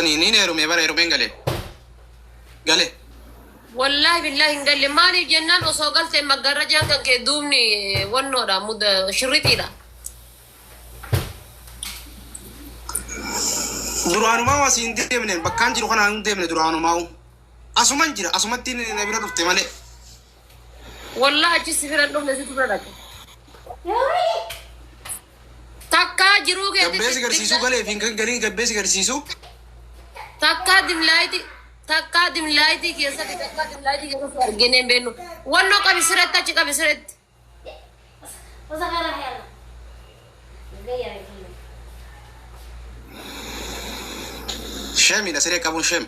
Sanii niin heerume bara heerumeen gale. Gale. Wallaahi billaahi hin galle. Maaliif jennaan osoo galtee maggaarrajaan kan kee duubni wannoodha muda shirrixiidha. Duraanumaa asii hin deemne bakkaan jiru kanaan hin deemne duraanumaa. Asuman jira asumatti na bira dhufte malee. Wallaahi achi si bira hin dhufne situ bira dhaqe. Takkaa jiruu Gabbee si keetitti garsiisuu galee fi hin galiin gabbee si garsiisuu. Takkaa dimlaayitii takkaa dimlaayitii keessatti takkaa dimlaayitii keessatti arginee hin beeknu. Wannoo qabi siretti achi qabi siretti. Sheemidha siree qabuun sheem.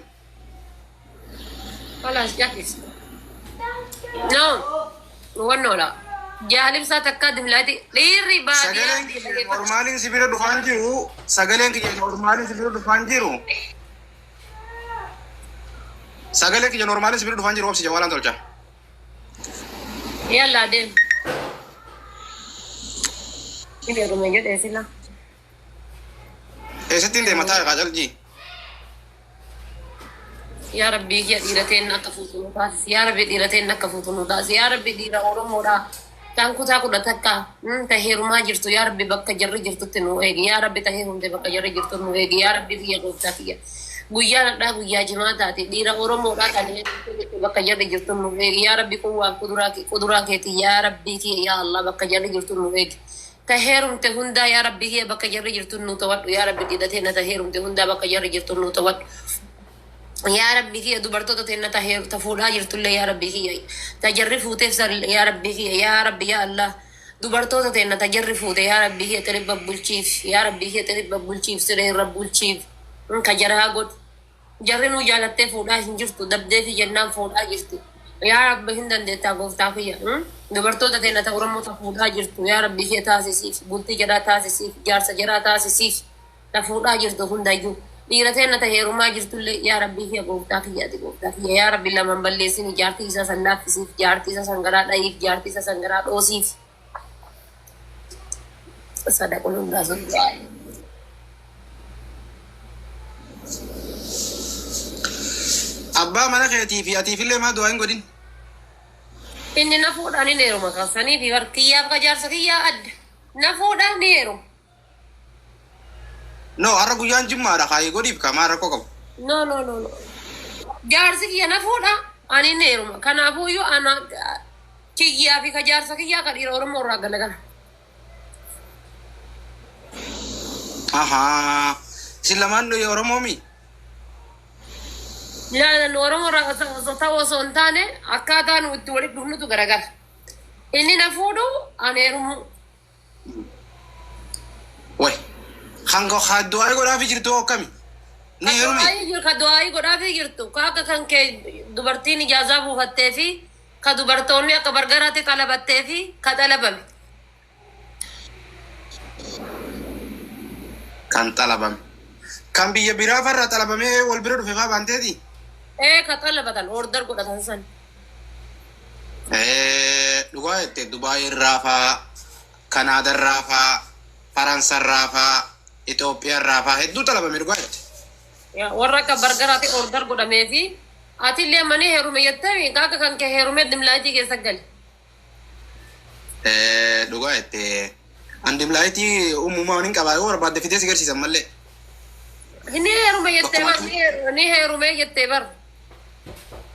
Kalaas jaakis. No wannoodha. Jaalibsaa takkaa dimlaayitii dhiirri baadiyyaa Sagaleen kiyya normaaliin si bira dhufaan jiru. Sagaleen kiyya normaaliin si bira dhufaan jiru. Sagaleen kiyya normaaliin si bira dhufaan jiru obsi jawaalaan tolcha. Yallaa deem. Ni beekuma jedhee sila. Eessatti hin deema taa'e qaacaljii. Yaa Rabbii kiyya dhiira teen akka fuutu nu taasisi. Yaa Rabbi dhiira teen akka fuutu nu taasisi. Yaa Rabbi dhiira Oromoodha. Tan kutaa 11 ta heerumaa jirtu yaa Rabbi bakka jarri jirtutti nu eegi. Yaa Rabbi ta heerumte bakka jarri jirtu nu eegi. Yaa Rabbi kiyya gooftaa kiyya. Guyyaan hadhaa guyyaa jimaa taate dhiira Oromoodha tan heerumte jirtu bakka jarri jirtu nu eegi. Yaa Rabbi kun waan kuduraa kuduraa keeti yaa Rabbii kiyya yaa Allah bakka jarri jirtu nu eegi. Ta heerumte hundaa yaa Rabbii kiyya bakka jarri jirtu nu tawadhu. Yaa Rabbi dhiira teenna ta heerumte hundaa bakka jarri jirtu nu tawadhu. Yaa Rabbi kiyya dubartoota teenna ta heeru ta fuudhaa jirtullee yaa Rabbi kiyya ta jarri fuuteef san yaa Rabbi kiyya yaa Rabbi yaa Allah dubartoota teenna ta jarri fuute yaa Rabbi kiyya xiribba bulchiif yaa Rabbi kiyya xiribba bulchiif siree irra bulchiif ka jaraa godhu jarri nuu jaalattee fuudhaa hin jirtu dabdeefi jennaan fuudhaa jirti yaa Rabbi hin dandeettaa gooftaa kiyya dubartoota teenna ta Oromoo ta fuudhaa jirtu yaa Rabbi kiyya taasisiif bultii jaraa taasisiif jaarsa jaraa taasisiif ta fuudhaa jirtu hundayyuu dhiira teenna ta heerumaa jirtullee yaa Rabbii kiyya gooftaa kiyya ati gooftaa kiyya yaa Rabbi laman balleessini jaartii isaa san laaffisiif jaartii isaa san garaa dhayiif jaartii isaa san garaa dhoosiif sadaqun hundaa sun du'aa. Abbaa mana keetii fi atiifillee maa du'aa hin godhin? Inni na fuudhaan hin heeruma kan sanii fi bar kiyyaaf ka jaarsa kiyyaa adda na fuudhaan ni heeruma. No har'a guyyaan jimmaadha kaayee godhiif kaa maal rakkoo qabu. No no no no. Jaarsi kiyya na fuudha ani hin heeruma. Kanaafuuyyuu ana kiyyaa fi ka jaarsa kiyyaa ka dhiira Oromoo irraa galagala. Ahaa. Isin lamaan Oromoo mi? Laa nu Oromoo irraa ta'uu osoo hin taane akkaataa nu itti walitti dhufnutu garagara. Inni na fuudhu ani heerumuu. Way. Kan ka du'aa godhaafi jirtu hoo akkami? Ni Ka heerumi? du'aayii jiru ka du'aayii godhaafii jirtu ka akka kan kee dubartiin ijaazaa buufattee fi ka dubartoonni akka bargaraatti xalabattee fi ka xalabame. Kan xalabame. Kan biyya biraa farra xalabamee wal bira dhufe faa baanteeti? Ee ka xalabatan order godhatan san. Ee, dhugaa jette Dubaay irraa faa, Kanaadaa irraa faa, Faransa irraa faa, Itoophiyaa irraa faa hedduu xalabame dhugaa jette. Yaa, warra akka bargaraatti order godhamee fi atillee manii heerume jettee ka akka kan kee heerumee dimlaayitii keessa gale. Ee, dhugaa jette. An dimlaayitii uumamaa waliin qabaa yoo barbaadde fidee si garsiisan mallee. Ni heerume jettee Bakkuma bar ni heeru- ni heerume jettee bar.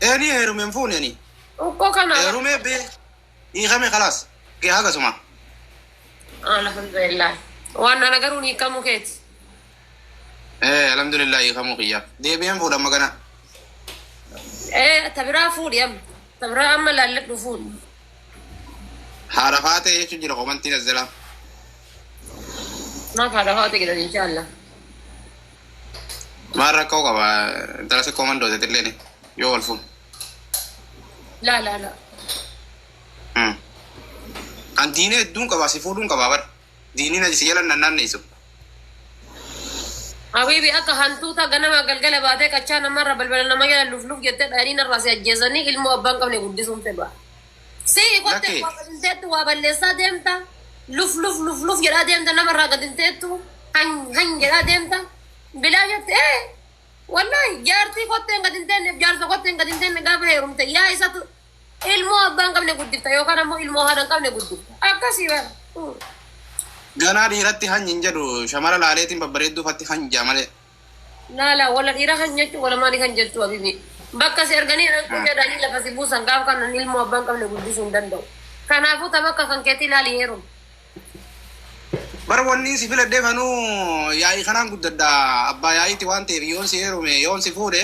Ee ni heerume hin fuune ani. Ukkoo kana. Heerumee bee hiikame kalaas. Gee hagasuma. Alhamdulillah. Waan ana garuu ni hiikamuu keeti. Ee alhamdulillah hiikamuu kiyyaaf. Deebi'een fuudha amma gana. Ee ta biraa fuudhi amma. Ta biraa amma laalladhu fuudhi. Haadha faatee jechuun jira komantiin as jalaa. Maaf haadha faatee jedhan inshaallah. Maal rakkoo qaba intala si komandoo teetillee yoo wal fuun. Laa laa laa. An diinee hedduun qaba si fuudhuun qaba bar. Diiniin si jala nan naanneessu. Habiibi akka hantuuta ganama galgala baatee qachaa namarra balbala nama jala luf luf jettee dhayanii narraa si ajjeesanii ilmoo abbaan qabne guddisuun fedha. Si kottee Lakki. waa gadinteettu waa balleessaa deemta luf luf luf luf jedhaa deemta namarraa gadinteettu han han jedhaa deemta bilaa jette ee. Kotteen gadi hin teenneef jaarsa kotteen gadi hin teenne gaafa heerumte yaa isatu ilmoo abbaa hin qabne guddifta yookaan ammoo ilmoo haadha hin qabne guddifta. Akkasii bara. Ganaa dhiiratti hanyi hin jedhu, shamara laaleetiin babbareedduu fatti hanjaa malee. Laala wala dhiira kan jechu wala maali kan jettu habibi. Bakka si arganii jedhanii lafa si buusan gaafa kanan ilmoo abbaa hin qabne guddisuu hin danda'u. Kanaafuu tapha akka kan keetti ilaali heerum. Bara wanni si filadhee fanuu yaa'ii kanaan guddadha, abbaa yaa'iiti waan ta'eef yoon si heerume, yoon si fuudhe,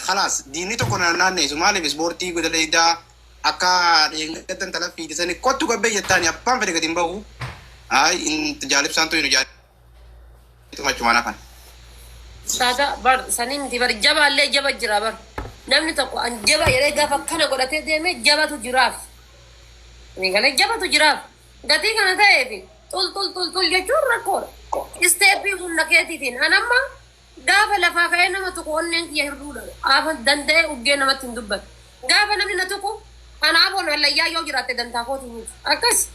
khalaas diinni tokko na naanneessu. Maaliif ispoortii godhaleedaa akka dheengaddan tala fiigisanii kottu gabbee jettaani abbaan fedhe gadi hin bahu. Ay jaalibsaan tu hin jaalitumachumaan hafan. Saada bar sanii miti bar, jabaallee jaba jira bar. Namni tokko an jaba jedhee gaafa kana godhatee deeme jabatu jiraaf. Galee jabatu jiraaf. Gatii kana ta'eef xul xul xul xul jechuun rakkoodha. Isteeppii humna keetiitiin an amma gaafa lafaa ka'ee nama tuqu onneen kiyya hir'uudha. Gaafa danda'ee uggee namatti hin dubbatu. Gaafa namni na tuqu anaaf on hallayyaa yoo jiraatte dantaa kootii miti. Akkas.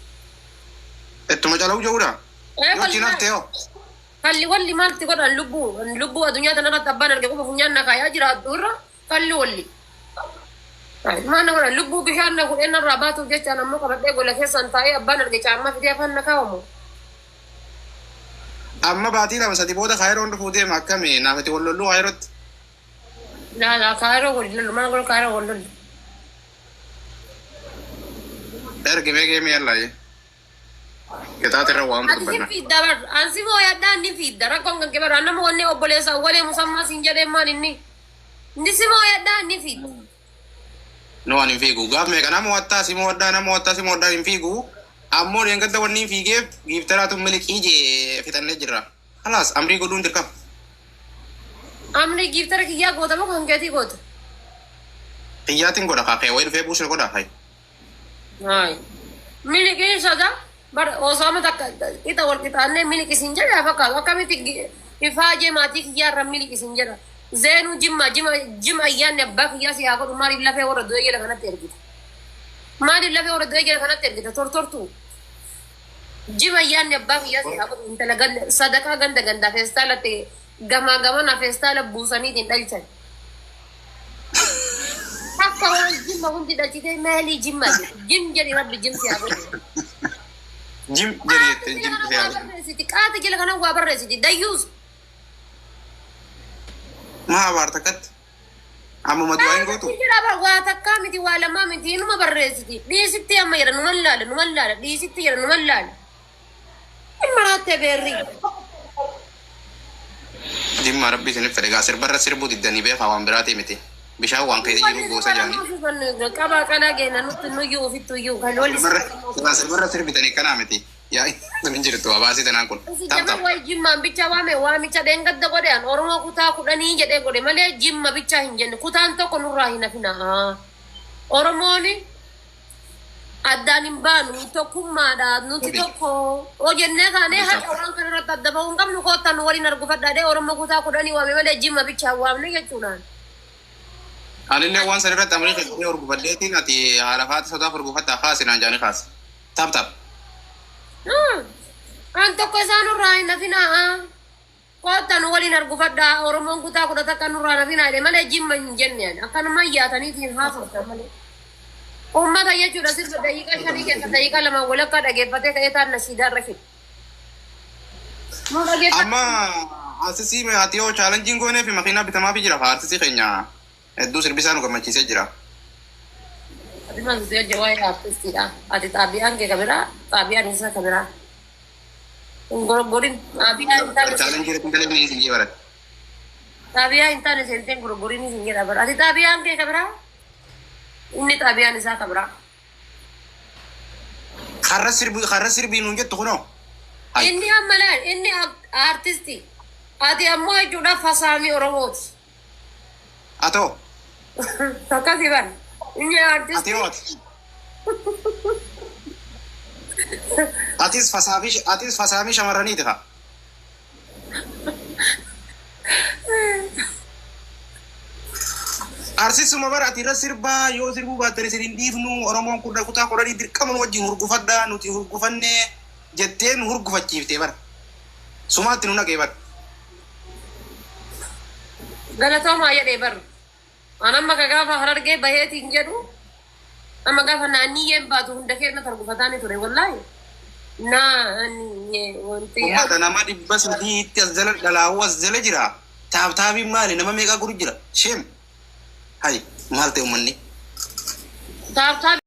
Ittuma cala'uu jechuudha. Yoo cinaaf ta'e hoo. Kalli walli maalti godhan lubbuu lubbuu addunyaa tanarratti abbaan arge qofa funyaan na kaayaa jiraattu irra kalli walli. Maal na godhan lubbuu bishaan na fudhee narraa baatuuf jechaan ammoo qabadhee gola keessan taa'ee abbaan arge caammaa fidee afaan na kaa'amu. Amma baatii 2-3 booda Kaayiroon dhufuu deema, akkami naaf itti wal lolluu Kaayirootti? Laa, Kaayiroo wal lollu, maal godhu Kaayiroo wal lollu. Ergi mee geemii yallaa. Qixaaxa irra waan Ati si dubbanna. fiidda bar, an si mooyadhaa ni fiidda, rakkoon kan kee bar, an nama wanni obboleessa awwalee musammaa siin jedhee maal inni. Inni si mooyadhaa ni fiidda. No, ani hin fiigu. Gaaf meeqa nama wattaa si mo'adhaa, nama wattaa si mo'adhaa, hin fiigu. Ammoo dheengadda wanni hin fiigeef giiftaraatu miliqii jee fixannee jirra. Khalaas amrii godhuun dirqama. Amni giiftara kiyyaa goota moo kan keetii goota? Kiyyaatiin godha kaakee wayii dhufee buusee godha hayi. Hayi. Miliqiin soda bar osoo amma takka qixa wal qixaannee miliqisiin jedha fakkaatu akkamitti ifaajee maatii kiyyaa irra miliqisiin jedha. Zeenuu jimma jima jima ayyaanni abbaa kiyyaa si haa godhu, maaliif lafee warra du'ee jala kanatti ergita? Maaliif lafee warra du'ee jala kanatti ergita? Tortortuu. Jima ayyaanni abbaa kiyyaa si haa godhu, intala ganda sadaqaa ganda gandaa feestaalatti gamaa gamana feestaala buusaniitiin dhalchan. Akka waan jimma hundi dhalchitee maalii jimma jedhu. Jim jedhi, rabbi jim si haa godhu. Jim jedhi jettee Qaati jim jala si haa kana waa godhu. barreessiti. Qaati jala kana waa barreessiti. Dayyuus. Maa abaarta akkatti? Ammuma du'aa hin gootu? Qaati jala bar waa takkaa miti, waa lamaa miti, inuma barreessiti. Dhiisitti amma jedha numan laala, numan laala, dhiisitti jedha numan laala. Maraattee beerri. Jimma rabbi isinif fedhe gaa sirbarra sirbuu diddanii beekaa, waan biraatii miti. Bishaan waan keessa jiru goosa jaanii. Qabaa qalaa geena nutti nuyyuu ofittu iyyuu kan lolli. Sirbarra sirbitanii kanaa miti. Yaa hin jirtu abaasii tanaan kun. Tap Jama tap. wayi jimmaan bicha waame, waamicha dheengadda godhe an Oromoo kutaa 10 jedhee godhe malee jimma bicha hin jenne, kutaan tokko nurraa hin hafina. Oromooni addaan hin baanu, tokkummaadha nuti tokko hojjennee kaanee haqa waan kana irratti adda bahuu hin qabnu, koottaa nu waliin argufadhaadhee Oromoo kutaa 10 waame malee jimma bicha hin waamne jechuudhaan. Anillee waan san irratti amrii keessatti horgufadheetiin ati haala faata sodaaf horgufatta kaasi naan jaanii kaasi. Tap tap. An tokko isaan nurraa hin hafinaa. Koottaa nu waliin argufadhaa, Oromoon kutaa 11 nurraa hin hafinaa jedhe malee jimma hin jenne ani. Akkanuma yaataniitiin haasoftan malee. Uummata jechuudha sirba daqiiqaa 5 keessa daqiiqaa 2 walakkaa dhageeffatee ka'ee taan nashiidaa irra fide. Nu dhageeffate. Amma arsisii ati yoo chaalenjiin goonee fi makiinaa bitamaafi jira fa arsisii keenya hedduu sirbisaa nu gammachiisee jira. Ati maal hojii waa'ee artistiidha. Ati xaabiyaan kee kabiraa, xaabiyaan isaa kabiraa. Hin gorgorin. Xaabiyaa hin taane. Chaalenjii irratti hin isin jee barate. Xaabiyaa hin taane seentee gorgorin hin jedha bara. Ati xaabiyaan kee kabiraa. Inni xaabiyaan isaa kabiraa. Karra sirbii, karra sirbii nuun jettu kunoo. Hai. Inni amma laal, inni artistii. Ati ammoo jechuudha fasaamii Oromooti. Atoo. Akkasii bara. Inni Ati artistii. hoo ati. Atis fasaafii shamarraniiti kaa. Arsisuma bara ati irra sirbaa, yoo sirbuu baattan isin hin dhiifnu, Oromoon kun kutaa 10 dirqama nu wajjin hurgufadhaa, nuti hurgufannee jettee nu hurgufachiiftee bara. Sumaatti nu naqee bara. Galatoomaa jedhee bar. An amma ka gaafa Harargee baheetiin jedhu, amma gaafa naanniyyeen baatu hunda keenya targufataani ture, wallaahi. Naanniyyee wanti. Uummata nama 300tti as jala dhalaa'uu as jala jira. Tap tapiin maali? Nama meeqaa guru jira? Shame. Hay, maal ta'e uummanni? Tap tap.